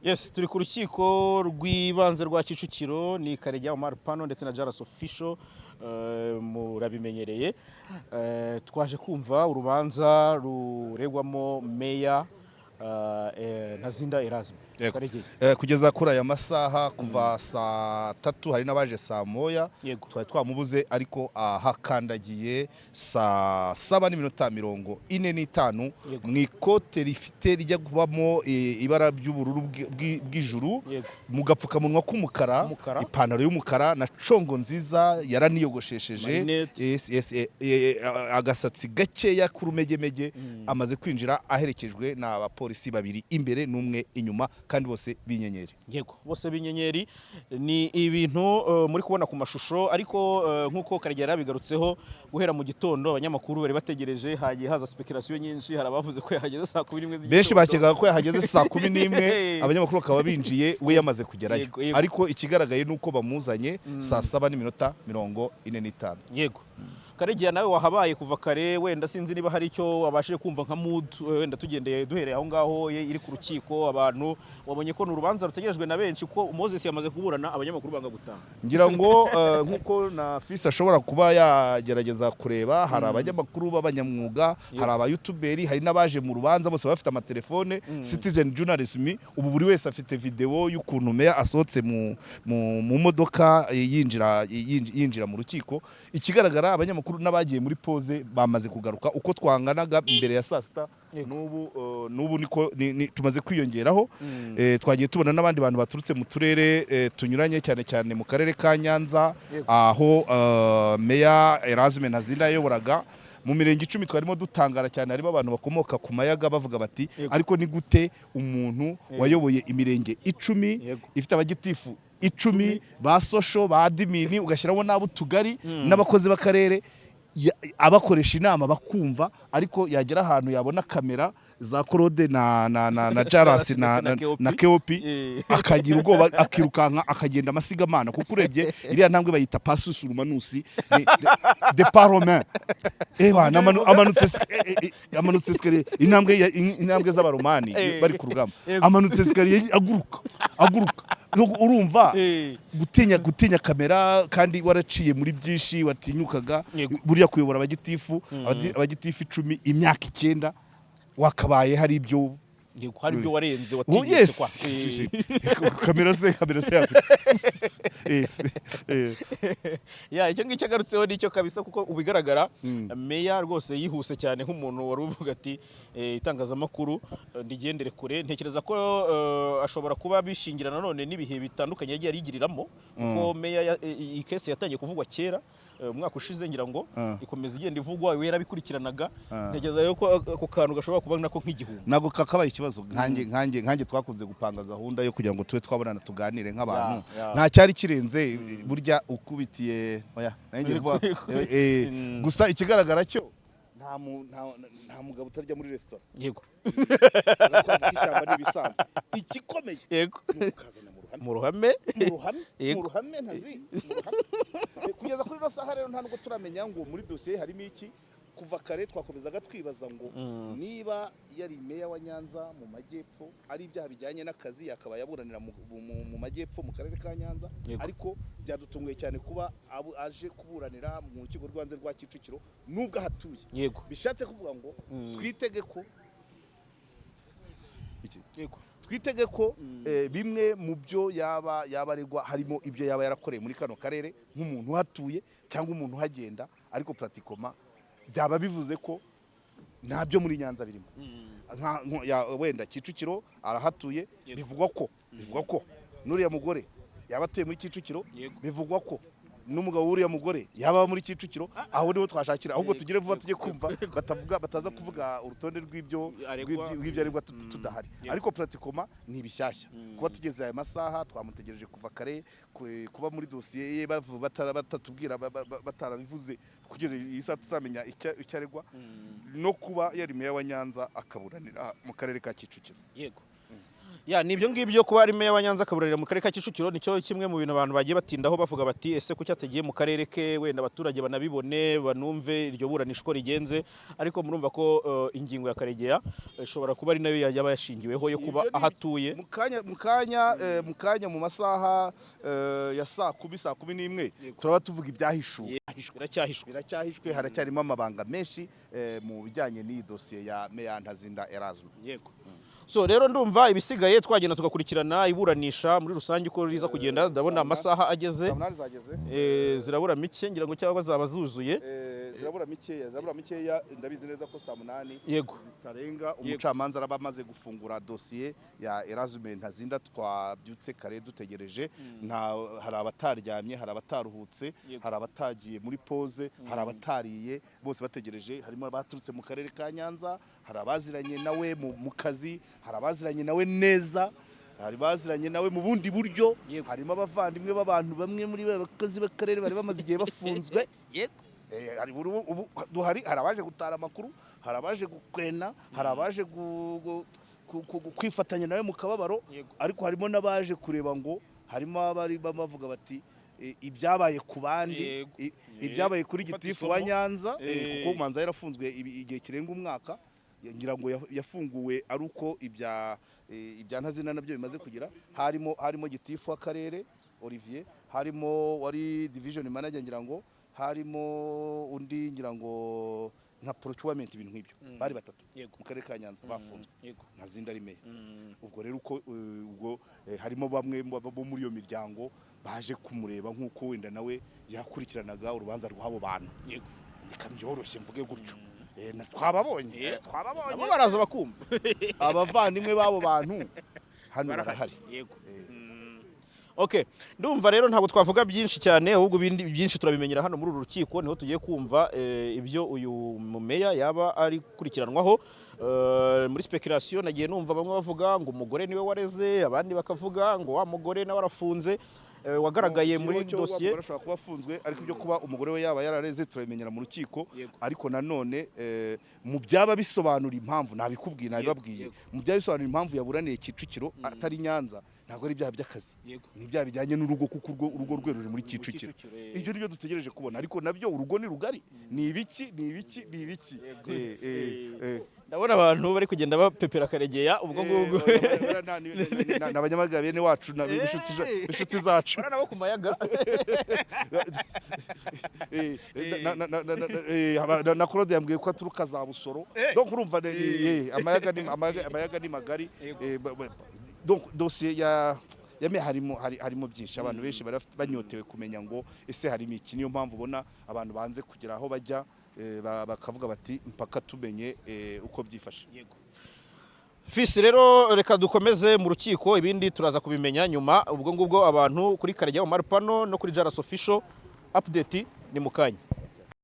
Yes, turi ku rukiko rw'ibanze rwa Kicukiro. Ni Karegeya Omar Pano ndetse na Jaras Official, murabimenyereye. Twaje kumva urubanza ruregwamo meya Ntazinda Erasme. Yego. Karegeya. Kugeza kuri aya masaha, kuva saa 3, hari n'abaje saa 1, twari twamubuze, ariko ahakandagiye saa 7 n'iminota 45 mu ikote rifite rijya kubamo ibara ry'ubururu bw'ijuru, mu gapfukamunwa k'umukara, K'umukara. ipantaro y'umukara na congo nziza, yaraniyogoshesheje. Marinette. Yes, agasatsi gakeya k'urumegemege. Amaze kwinjira aherekejwe n'abapolisi babiri imbere n'umwe inyuma, kandi bose b'inyenyeri. Yego, bose b'inyenyeri. Ni ibintu muri kubona ku mashusho, ariko nk'uko Karegeya yarabigarutseho, guhera mu gitondo abanyamakuru bari bategereje, hagiye haza speculation nyinshi. Hari abavuze ko yahageze saa 11 z'igitondo. Benshi bakekaga ko yahageze saa 11, abanyamakuru bakaba binjiye we yamaze kugerayo. Yego, yego. Ariko ikigaragaye ni uko bamuzanye saa 7 n'iminota 45. Yego, Karegeya, nawe wahabaye kuva kare, wenda sinzi niba hari icyo wabashije kumva nka mood, wenda tugendeye duhereye aho ngaho iri ku rukiko. Abantu wabonye ko ni urubanza rutegerejwe na benshi, kuko Moses yamaze kuburana, abanyamakuru banga gutaha. Ngira ngo nk'uko na fisi ashobora kuba yagerageza kureba, hari abanyamakuru b'abanyamwuga, hari abayutuberi, hari n'abaje mu rubanza, bose bafite amatelefone. Citizen journalism, ubu buri wese afite video y'ukuntu meya asohotse mu modoka, yinjira mu rukiko. Ikigaragara, abanyamakuru n'abagiye muri pause bamaze kugaruka. Uko twanganaga mbere ya saa 6, n'ubu niko tumaze kwiyongeraho. Twagiye tubona n'abandi bantu baturutse mu turere tunyuranye, cyane cyane mu karere ka Nyanza, aho meya Erasme Ntazinda yayoboraga mu mirenge 10. Twarimo dutangara cyane, harimo abantu bakomoka ku Mayaga bavuga bati: "Ariko ni gute umuntu wayoboye imirenge 10, ifite abagitifu 10, ba social, ba admin, ugashyiramo n'ab'utugari n'abakozi b'akarere, abakoresha inama bakumva, ariko yagera ahantu yabona kamera za Claude na Jaras na KOP. na KOP, akagira ubwoba, akirukanka, akagenda amasigamana?" Kuko urebye iriya ntambwe bayita passus romanus, ni de pas romain. Eba amanutse amanutse escalier, intambwe z'abaromani bari ku rugamba. Amanutse escalier aguruka, aguruka. Urumva gutinya kamera kandi waraciye muri byinshi, watinyukaga buriya kuyobora abagitifu 10 imyaka 9, wakabaye hari ibyo Yego, hari ibyo warenze, Oh, watinyutse yes. kwa. Kamera se yes. Ya, icyo ngicyo agarutseho nicyo kabisa, kuko ubigaragara meya rwose yihuse cyane nk'umuntu wari uvuga ati: "Itangazamakuru ndigendere kure." Ntekereza ko ashobora kuba bishingira nanone n'ibihe bitandukanye yagiye arigiriramo, kuko meya iyi case yatangiye kuvugwa kera, umwaka ushize ngira ngo, ikomeza igenda ivugwa, we yarabikurikiranaga. Ntekereza yuko ako kantu gashobora kuba nako nk'igihumbi. Ntabwo kakabaye ikibazo. Nkanjye twakunze gupanga gahunda yo kugira ngo tube twabonana, tuganire nk'abantu. Ya, ya. Nta cyari kirenze. Burya ukubitiye, oya, nanjye ngiye kuvuga, gusa ikigaragara cyo nta mugabo utarya muri resitora. Kuvuga ishyamba ni ibisanzwe, igikomeye ni ukukazana mu ruhame. Mu ruhame. Mu ruhame. Mu ruhame, ntazi mu ruhame. Kugeza kuri ino saha rero nta nubwo turamenya ngo muri dosiye harimo iki. Kuva kare twakomezaga twibaza ngo niba yari meya wa Nyanza mu majyepfo, ari ibyaha bijyanye n'akazi, yakaba yaburanira mu majyepfo, mu karere ka Nyanza. Ariko byadutunguye cyane kuba aje kuburanira mu rukiko rw'ibanze rwa Kicukiro nubwo ahatuye. Bishatse kuvuga ngo twitege ko iki? Twitege ko bimwe mu byo yaba aregwa harimo ibyo yaba yarakoreye muri kano karere nk'umuntu uhatuye cyangwa umuntu uhagenda, ariko pratiquement byaba bivuze ko ntabyo muri Nyanza birimo. Wenda Kicukiro arahatuye. Bivugwa ko n'uriya mugore yaba atuye muri Kicukiro. Bivugwa ko n'umugabo w'uriya mugore yaba muri Kicukiro. Aho niho twashakira. Ahubwo tugire vuba tujye kumva, batavuga, bataza kuvuga urutonde rw'ibyo Aregwa. rw'ibyo aregwa tudahari. Ariko pratiquement ni ibishyashya kuba tugeze aya masaha, twamutegereje kuva kare, kuba muri dosiye ye batatubwira, batarabivuze, kugeza iyi saha tutamenya icyo aregwa, no kuba yari meya wa Nyanza akaburanira mu karere ka Kicukiro. Yego. Ya, ni ibyo ngibyo. Kuba ari meya wa Nyanza akaburanira mu karere ka Kicukiro, nicyo kimwe mu bintu abantu bagiye batindaho, bavuga bati: "Ese kuki atagiye mu karere ke, wenda abaturage banabibone, banumve iryo buranisha uko rigenze?" Ariko murumva ko ingingo ya Karegeya ishobora kuba ari nayo yaba yashingiweho yo kuba Ibyo ni aho atuye. Mu kanya, mu masaha ya saa 10, saa 11, turaba tuvuga ibyahishuwe. Biracyahishwe. Biracyahishwe, haracyarimo amabanga menshi mu bijyanye n'iyi dosiye ya Meya Ntazinda Erasme. Yego. So rero ndumva ibisigaye twagenda tugakurikirana iburanisha muri rusange uko riza kugenda. Ndabona amasaha ageze. Saa 8 zageze. Zirabura mike ngira ngo, cyangwa zaba zuzuye. Zirabura mikeya, ndabizi neza ko saa 8 zitarenga umucamanza araba amaze gufungura dosiye ya Erasme Ntazinda. Twabyutse kare dutegereje, nta hari abataryamye, hari abataruhutse, hari abatagiye muri pause, hari abatariye, bose bategereje. Harimo abaturutse mu karere ka Nyanza, hari abaziranye nawe mu kazi, hari abaziranye nawe neza, hari baziranye nawe mu bundi buryo, harimo abavandimwe b'abantu bamwe muri ba bakozi b'akarere bari bamaze igihe bafunzwe. Hari ubu duhari, hari abaje gutara amakuru, hari abaje gukwena, hari abaje kwifatanya nawe mu kababaro, ariko harimo n'abaje kureba ngo harimo abari bavuga bati ibyabaye ku bandi, ibyabaye kuri Gufata gitifu wa isomo. Nyanza, kuko Manza yarafunzwe igihe kirenga umwaka, ngira ngo yafunguwe ari uko ibya Ntazina nabyo bimaze kugira. Harimo gitifu w'akarere Olivier, harimo wari division manager, ngira ngo harimo undi, ngira ngo nka procurement, ibintu nk'ibyo. Bari batatu mu karere ka Nyanza bafunzwe, Ntazinda ari meya. Ubwo rero uko ubwo harimo bamwe bo muri iyo miryango baje kumureba nk'uko wenda nawe yakurikiranaga urubanza rw'abo bantu. Reka byoroshye mvuge gutyo. Twababonye. Twababonye. Nabo baraza bakumva. Abavandimwe b'abo bantu hano barahari. Okay, ndumva rero ntabwo twavuga byinshi cyane, ahubwo ibindi byinshi turabimenyera hano muri uru rukiko, niho tugiye kumva ibyo uyu mumeya yaba ari gukurikiranwaho. Muri speculation nagiye numva bamwe bavuga ngo umugore niwe wareze, abandi bakavuga ngo wa mugore nawe arafunze, wagaragaye muri Ikiriho cyo wa dosiye. mugore ashobora kuba afunzwe, ariko ibyo kuba umugore we yaba yarareze turabimenyera mu rukiko. Ariko nanone mu byaba bisobanura impamvu nabikubwiye, nabibabwiye, mu byaba bisobanura impamvu yaburaniye Kicukiro atari Nyanza, ntabwo ari ibyaha by'akazi, ni ibyaha bijyanye n'urugo, kuko urugo rwe ruri muri Kicukiro. Kicukiro. Ibyo ni byo dutegereje kubona, ariko nabyo urugo ni rugari, ni ibiki, ni ibiki, ni ibiki. Ndabona abantu bari kugenda bapepera Karegeya ubwo ngubwo. Ni Abanyamagabe bene wacu na b'inshuti zacu. Bariya nabo ku mayaga. Na Claude yambwiye ko aturuka za Busoro, donc urumva amayaga ni magari. Donc dosiye ya me harimo byinshi, abantu benshi bari banyotewe kumenya ngo ese harimo iki. Niyo mpamvu ubona abantu banze kugera aho bajya, bakavuga bati mpaka tumenye uko byifashe. Fisi rero, reka dukomeze mu rukiko, ibindi turaza kubimenya nyuma. Ubwo ngubwo abantu kuri Karegeya Omar Pano no kuri Jaras Official, update ni mu kanya.